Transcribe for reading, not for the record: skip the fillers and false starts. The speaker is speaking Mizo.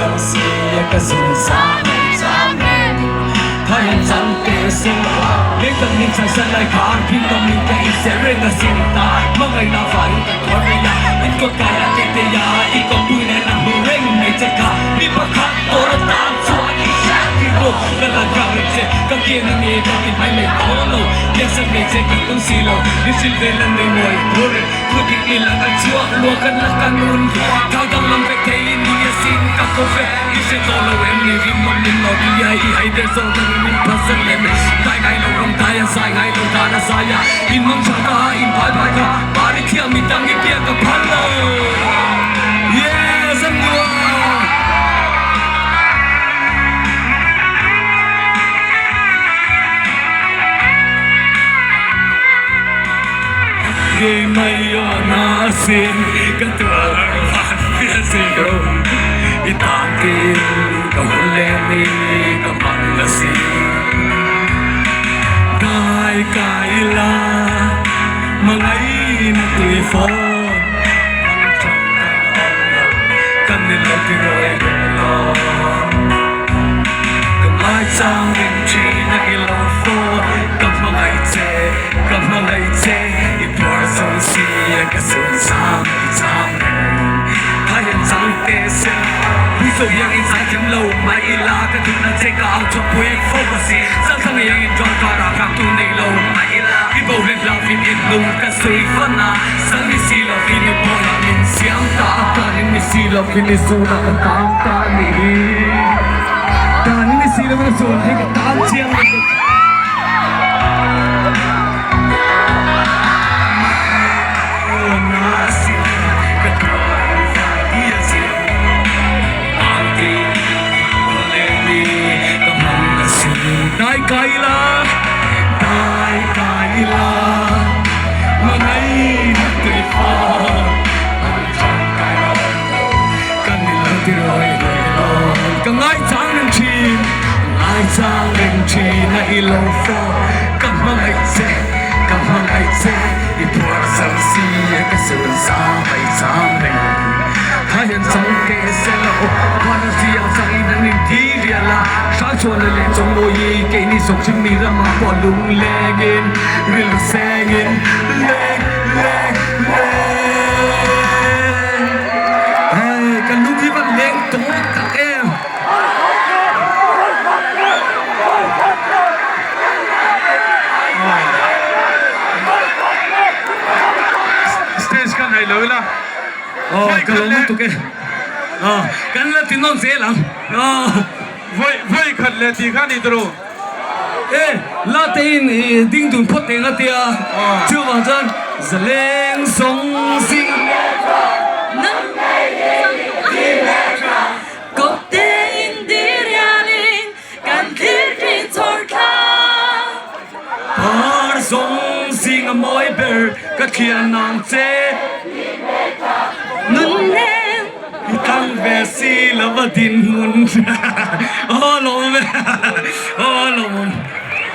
zo si ka zun zam mai chang reng Tha hian chang te se Leng tak min chhan san lai khan Phin ka min ka in ser reng a sin ta Hmangaihna vangin kan kawr rei a In kawt kai a te te a I kawppui nen a hmu reng mai che kha Mi pakhat tawr atan chuan i hriat tih ru Ka la kang reng che, ka kian a nge ka ti hmai mai tawh lo, Biaksan ve che ka tum si lo, i hrilh ve lan nei mawi phur e, thu dik i la ka chhuak lua ka la ka nun, thau danglam vek thei i ni asin ka ko ve, i hre tawh lo em ni rim awm min lo ti a, i hai der zawk ang min phasan lem, dai ngai lo ram dai a zai ngai lo dan a zai a, in mang tha ka in bai bai ka, pari thiam mi dang i biak ka phal lo, yes an nuam. Ngei mai aw na sin ka tuar van hriat si lo i tan tin ka hun lem i ka hmang a si Dai kai ila mangai na tui fawn mang chang kai na awm lo kan ni lo ti rawi reng lo Ka ngaichang reng thin a i lo fawn Ka hmangaih che, ka hmangaih che I puar zo si a ka sun chang i chang reng Tha hian chang te se Pui zo hiang in zai thiam lo mai ila Ka duhna che ka au chawpui fo ka si Chang chang hiang in ṭuan karah hrang tu nei lo mai ila I bo hleng hlau fin in lung ka sui fan a Sal ni si lo khi ni pawlah min siam ta a Kanin ni si lo khi ni zunah ka tang ta a nih hi Kanin ni si lo in a zun hi ka tan chiang lutuk. Dai kai la, dai kai la, mangai na tui fa, an chang kai lo, kan ni lo ti roi roi lo, ka ngai chang reng thin, ngai chang reng thin a i lo fa, ka hmangaih che, ka hmangaih che, i phuar zo si a ka sun za mai chang reng, tha hian chang ke se lo, khuan a zia chang in an in ti rial a. Hrangchhuana leh Chawngmawi keini zawng hringmi ramah pawh lunglengin rilru sengin leng leng leng. Hei kan lung hi van leng tawh tak em. Stage kan hei lo ila. Aw ka lo lutuk e. Aw kan la ti nawn zel ang. Aw. Vawi vawi khat leh tih kha ni tawh. E la te in i ding dun phawt eng a tia. Chuvang chuan zaleng zawng zing. Kawpte in dirialin kan thlir thin chhawr thla. Par zawng zing a mawi ber ka thliah nang che. Nun nem. I tang ve si lo va dinhmun aw lawm e.